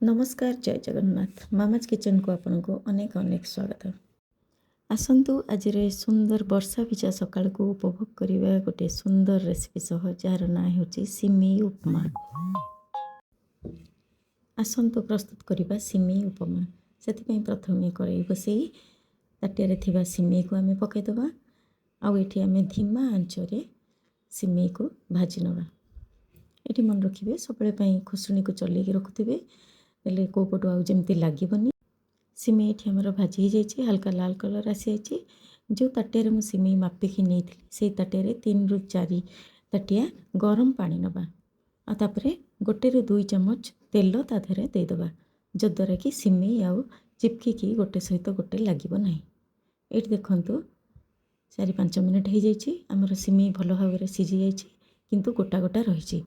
ନମସ୍କାର, ଜୟ ଜଗନ୍ନାଥ। ମାମାଜ କିଚେନକୁ ଆପଣଙ୍କୁ ଅନେକ ଅନେକ ସ୍ୱାଗତ। ଆସନ୍ତୁ, ଆଜିର ଏ ସୁନ୍ଦର ବର୍ଷା ଭିଜା ସକାଳକୁ ଉପଭୋଗ କରିବା ଗୋଟେ ସୁନ୍ଦର ରେସିପି ସହ, ଯାହାର ନାଁ ହେଉଛି ସିମେଇ ଉପମା। ଆସନ୍ତୁ ପ୍ରସ୍ତୁତ କରିବା ସିମେଇ ଉପମା। ସେଥିପାଇଁ ପ୍ରଥମେ କଡ଼େଇ ବସେଇ ତାଟିଆରେ ଥିବା ସିମେଇକୁ ଆମେ ପକାଇଦେବା ଆଉ ଏଠି ଆମେ ଧିମା ଆଞ୍ଚରେ ସିମେଇକୁ ଭାଜି ନେବା। ଏଠି ମନେ ରଖିବେ, ସବୁବେଳେ ପାଇଁ ଖୋସୁଣିକୁ ଚଲେଇକି ରଖୁଥିବେ, ହେଲେ କେଉଁ ପଟୁ ଆଉ ଯେମିତି ଲାଗିବନି। ସିମେଇ ଏଠି ଆମର ଭାଜି ହେଇଯାଇଛି, ହାଲକା ଲାଲ କଲର୍ ଆସିଯାଇଛି। ଯେଉଁ ତାଟିଆରେ ମୁଁ ସିମେଇ ମାପିକି ନେଇଥିଲି, ସେଇ ତାଟିଆରେ 3ରୁ 4 ତାଟିଆ ଗରମ ପାଣି ନେବା ଆଉ ତାପରେ 1ରୁ 2 ଚାମଚ ତେଲ ତା ଦେହରେ ଦେଇଦେବା, ଯଦ୍ୱାରା କି ସିମେଇ ଆଉ ଚିପକିକି ଗୋଟେ ସହିତ ଗୋଟେ ଲାଗିବ ନାହିଁ। ଏଇଠି ଦେଖନ୍ତୁ, 4-5 ମିନିଟ୍ ହେଇଯାଇଛି, ଆମର ସିମେଇ ଭଲ ଭାବରେ ସିଝି ଯାଇଛି, କିନ୍ତୁ ଗୋଟା ଗୋଟା ରହିଛି।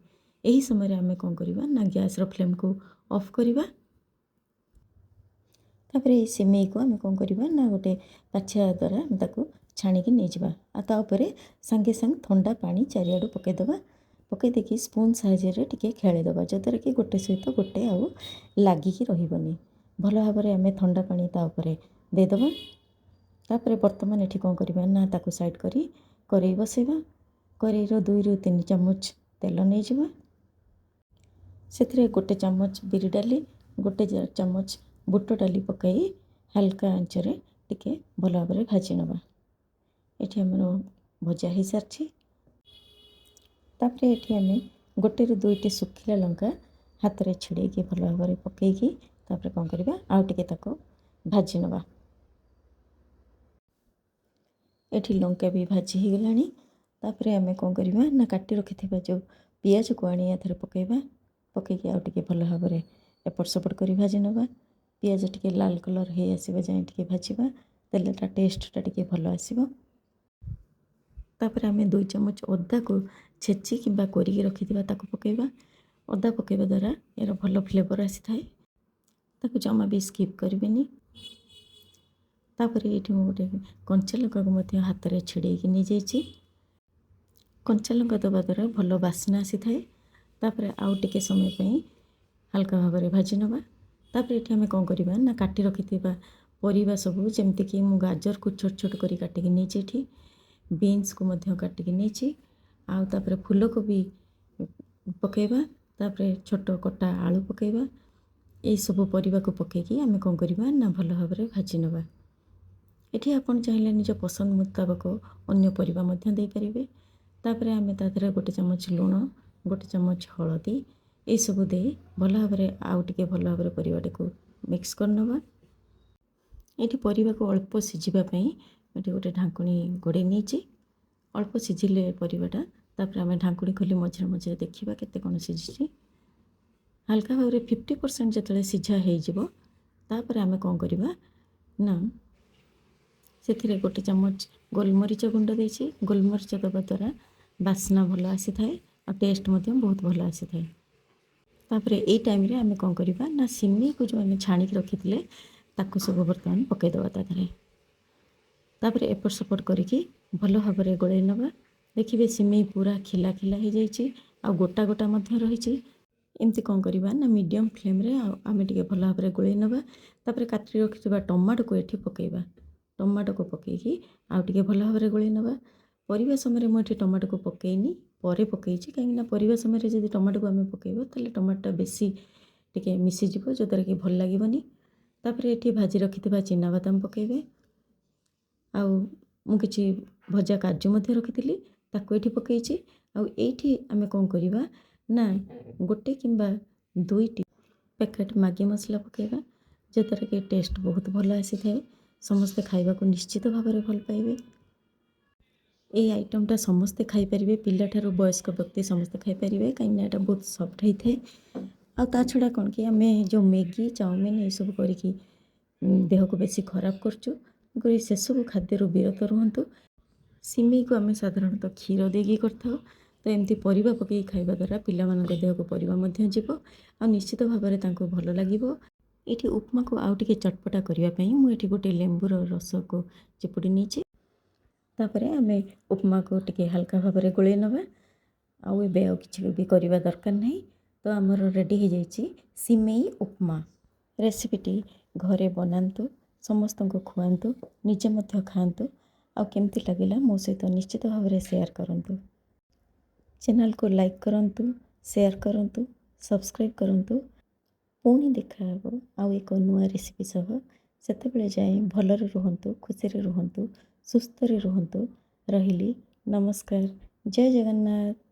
ଏହି ସମୟରେ ଆମେ କ'ଣ କରିବା ନା ଗ୍ୟାସ୍ର ଫ୍ଲେମ୍କୁ ଅଫ୍ କରିବା। ତାପରେ ଏଇ ସିମେଇକୁ ଆମେ କ'ଣ କରିବା ନା ଗୋଟେ ପାଛିଆ ଦ୍ୱାରା ଆମେ ତାକୁ ଛାଣିକି ନେଇଯିବା ଆଉ ତା ଉପରେ ସାଙ୍ଗେ ସାଙ୍ଗେ ଥଣ୍ଡା ପାଣି ଚାରିଆଡ଼ୁ ପକାଇଦେବା। ପକାଇ ଦେଇକି ସ୍ପୁନ୍ ସାହାଯ୍ୟରେ ଟିକେ ଖେଳେଇଦେବା, ଯଦ୍ୱାରା କି ଗୋଟେ ସହିତ ଗୋଟେ ଆଉ ଲାଗିକି ରହିବନି। ଭଲ ଭାବରେ ଆମେ ଥଣ୍ଡା ପାଣି ତା ଉପରେ ଦେଇଦେବା। ତାପରେ ବର୍ତ୍ତମାନ ଏଠି କ'ଣ କରିବା ନା ତାକୁ ସାଇଡ଼୍ କରି କରେଇ ବସେଇବା। କରେଇର 2ରୁ 3 ଚାମଚ ତେଲ ନେଇଯିବା। ସେଥିରେ 1 ଚାମଚ ବିରି ଡାଲି, 1 ଚାମଚ ବୁଟ ଡାଲି ପକାଇ ହାଲକା ଆଞ୍ଚରେ ଟିକେ ଭଲ ଭାବରେ ଭାଜି ନେବା। ଏଠି ଆମର ଭଜା ହେଇସାରିଛି। ତାପରେ ଏଠି ଆମେ 1ରୁ 2ଟି ଶୁଖିଲା ଲଙ୍କା ହାତରେ ଛିଡ଼େଇକି ଭଲ ଭାବରେ ପକାଇକି ତାପରେ କ'ଣ କରିବା, ଆଉ ଟିକେ ତାକୁ ଭାଜି ନେବା। ଏଠି ଲଙ୍କା ବି ଭାଜି ହେଇଗଲାଣି। ତାପରେ ଆମେ କ'ଣ କରିବା ନା କାଟି ରଖିଥିବା ଯେଉଁ ପିଆଜକୁ ଆଣି ଏଥିରେ ପକାଇବା। ପକାଇକି ଆଉ ଟିକେ ଭଲ ଭାବରେ ଏପଟ ସେପଟ କରି ଭାଜି ନେବା। ପିଆଜ ଟିକେ ଲାଲ କଲର୍ ହେଇ ଆସିବା ଯାଏଁ ଟିକେ ଭାଜିବା, ତେଲଟା ଟେଷ୍ଟଟା ଟିକେ ଭଲ ଆସିବ। ତାପରେ ଆମେ 2 ଚାମଚ ଅଦାକୁ ଛେଚି କିମ୍ବା କୋରିକି ରଖିଥିବା, ତାକୁ ପକାଇବା। ଅଦା ପକାଇବା ଦ୍ୱାରା ଏହାର ଭଲ ଫ୍ଲେଭର୍ ଆସିଥାଏ, ତାକୁ ଜମା ବି ସ୍କିପ୍ କରିବେନି। ତାପରେ ଏଇଠି ମୁଁ ଗୋଟେ କଞ୍ଚା ଲଙ୍କାକୁ ମଧ୍ୟ ହାତରେ ଛିଡ଼େଇକି ନେଇଯାଇଛି। କଞ୍ଚା ଲଙ୍କା ଦେବା ଦ୍ୱାରା ଭଲ ବାସ୍ନା ଆସିଥାଏ। ତାପରେ ଆଉ ଟିକେ ସମୟ ପାଇଁ ହାଲକା ଭାବରେ ଭାଜି ନେବା। ତାପରେ ଏଠି ଆମେ କ'ଣ କରିବା ନା କାଟି ରଖିଥିବା ପରିବା ସବୁ, ଯେମିତିକି ମୁଁ ଗାଜରକୁ ଛୋଟ ଛୋଟ କରି କାଟିକି ନେଇଛି, ଏଠି ବିନ୍ସକୁ ମଧ୍ୟ କାଟିକି ନେଇଛି, ଆଉ ତାପରେ ଫୁଲକୋବି ପକାଇବା, ତାପରେ ଛୋଟ କଟା ଆଳୁ ପକାଇବା। ଏଇସବୁ ପରିବାକୁ ପକାଇକି ଆମେ କ'ଣ କରିବା ନା ଭଲ ଭାବରେ ଭାଜି ନେବା। ଏଠି ଆପଣ ଚାହିଁଲେ ନିଜ ପସନ୍ଦ ମୁତାବକ ଅନ୍ୟ ପରିବା ମଧ୍ୟ ଦେଇପାରିବେ। ତାପରେ ଆମେ ତା ଦେହରେ 1 ଚାମଚ ଲୁଣ, 1 ଚାମଚ ହଳଦୀ ଏଇସବୁ ଦେଇ ଭଲ ଭାବରେ ଆଉ ଟିକେ ଭଲ ଭାବରେ ପରିବାଟିକୁ ମିକ୍ସ କରିନେବା। ଏଇଠି ପରିବାକୁ ଅଳ୍ପ ସିଝିବା ପାଇଁ ଏଠି ଗୋଟେ ଢାଙ୍କୁଣୀ ଘୋଡ଼େଇ ନେଇଛି। ଅଳ୍ପ ସିଝିଲେ ପରିବାଟା, ତାପରେ ଆମେ ଢାଙ୍କୁଣୀ ଖୋଲି ମଝିରେ ମଝିରେ ଦେଖିବା କେତେ କ'ଣ ସିଝିଛି। ହାଲକା ଭାବରେ 50% ଯେତେବେଳେ ସିଝା ହେଇଯିବ, ତାପରେ ଆମେ କ'ଣ କରିବା ନା ସେଥିରେ 1 ଚାମଚ ଗୋଲମରିଚ ଗୁଣ୍ଡ ଦେଇଛି। ଗୋଲମରିଚ ଦେବା ଦ୍ୱାରା ବାସ୍ନା ଭଲ ଆସିଥାଏ ଆଉ ଟେଷ୍ଟ ମଧ୍ୟ ବହୁତ ଭଲ ଆସିଥାଏ। ତାପରେ ଏଇ ଟାଇମ୍ରେ ଆମେ କ'ଣ କରିବା ନା ସିମେଇକୁ ଯେଉଁ ଆମେ ଛାଣିକି ରଖିଥିଲେ, ତାକୁ ସବୁ ବର୍ତ୍ତମାନ ପକାଇଦେବା ତା ଦେହରେ। ତାପରେ ଏପଟ ସେପଟ କରିକି ଭଲ ଭାବରେ ଗୋଳେଇ ନେବା। ଦେଖିବେ, ସିମେଇ ପୁରା ଖିଲା ଖିଲା ହେଇଯାଇଛି ଆଉ ଗୋଟା ଗୋଟା ମଧ୍ୟ ରହିଛି। ଏମିତି କ'ଣ କରିବା ନା ମିଡ଼ିୟମ୍ ଫ୍ଲେମ୍ରେ ଆଉ ଆମେ ଟିକେ ଭଲ ଭାବରେ ଗୋଳେଇ ନେବା। ତାପରେ କାଟି ରଖିଥିବା ଟମାଟୋକୁ ଏଠି ପକାଇବା। ଟମାଟୋକୁ ପକାଇକି ଆଉ ଟିକେ ଭଲ ଭାବରେ ଗୋଳେଇ ନେବା। ପରିବା ସମୟରେ ମୁଁ ଏଠି ଟମାଟୋକୁ ପକାଇନି, ପରେ ପକାଇଛି, କାହିଁକିନା ପରିବା ସମୟରେ ଯଦି ଟମାଟୋକୁ ଆମେ ପକାଇବା, ତାହେଲେ ଟମାଟୋଟା ବେଶୀ ଟିକେ ମିଶିଯିବ, ଯଦ୍ୱାରା କି ଭଲ ଲାଗିବନି। ତାପରେ ଏଠି ଭାଜି ରଖିଥିବା ଚିନାବାଦାମ ପକାଇବେ ଆଉ ମୁଁ କିଛି ଭଜା କାଜୁ ମଧ୍ୟ ରଖିଥିଲି, ତାକୁ ଏଠି ପକାଇଛି। ଆଉ ଏଇଠି ଆମେ କ'ଣ କରିବା ନା 1 କିମ୍ବା 2ଟି ପ୍ୟାକେଟ୍ ମ୍ୟାଗି ମସଲା ପକାଇବା, ଯଦ୍ୱାରା କି ଟେଷ୍ଟ ବହୁତ ଭଲ ଆସିଥାଏ। ସମସ୍ତେ ଖାଇବାକୁ ନିଶ୍ଚିତ ଭାବରେ ଭଲ ପାଇବେ। ଏଇ ଆଇଟମ୍ଟା ସମସ୍ତେ ଖାଇପାରିବେ, ପିଲାଠାରୁ ବୟସ୍କ ବ୍ୟକ୍ତି ସମସ୍ତେ ଖାଇପାରିବେ, କାହିଁକିନା ଏଇଟା ବହୁତ ସଫ୍ଟ ହେଇଥାଏ। ଆଉ ତା ଛଡ଼ା କ'ଣ କି ଆମେ ଯେଉଁ ମ୍ୟାଗି, ଚାଉମିନ୍ ଏଇସବୁ କରିକି ଦେହକୁ ବେଶୀ ଖରାପ କରୁଛୁ, ତେଣୁକରି ସେସବୁ ଖାଦ୍ୟରୁ ବିରତ ରୁହନ୍ତୁ। ସିମେଇକୁ ଆମେ ସାଧାରଣତଃ କ୍ଷୀର ଦେଇକି କରିଥାଉ, ତ ଏମିତି ପରିବା ପକାଇକି ଖାଇବା ଦ୍ୱାରା ପିଲାମାନଙ୍କ ଦେହକୁ ପରିବା ମଧ୍ୟ ଯିବ ଆଉ ନିଶ୍ଚିତ ଭାବରେ ତାଙ୍କୁ ଭଲ ଲାଗିବ। ଏଇଠି ଉପମାକୁ ଆଉ ଟିକେ ଚଟପଟା କରିବା ପାଇଁ ମୁଁ ଏଠି ଗୋଟେ ଲେମ୍ବୁର ରସକୁ ଚିପୁଡ଼ି ନେଇଛି। ତାପରେ ଆମେ ଉପମାକୁ ଟିକେ ହାଲକା ଭାବରେ ଗୋଳେଇ ନେବା। ଆଉ ଏବେ ଆଉ କିଛି ବି କରିବା ଦରକାର ନାହିଁ। ତ ଆମର ରେଡ଼ି ହେଇଯାଇଛି ସିମେଇ ଉପମା। ରେସିପିଟି ଘରେ ବନାନ୍ତୁ, ସମସ୍ତଙ୍କୁ ଖୁଆନ୍ତୁ, ନିଜେ ମଧ୍ୟ ଖାଆନ୍ତୁ ଆଉ କେମିତି ଲାଗିଲା ମୋ ସହିତ ନିଶ୍ଚିତ ଭାବରେ ସେୟାର କରନ୍ତୁ। ଚ୍ୟାନେଲକୁ ଲାଇକ୍ କରନ୍ତୁ, ସେୟାର କରନ୍ତୁ, ସବସ୍କ୍ରାଇବ୍ କରନ୍ତୁ। ପୁଣି ଦେଖାହେବ ଆଉ ଏକ ନୂଆ ରେସିପି ସହ। ସେତେବେଳେ ଯାଏଁ ଭଲରେ ରୁହନ୍ତୁ, ଖୁସିରେ ରୁହନ୍ତୁ, ସୁସ୍ଥରେ ରୁହନ୍ତୁ। ରହିଲି, ନମସ୍କାର, ଜୟ ଜଗନ୍ନାଥ।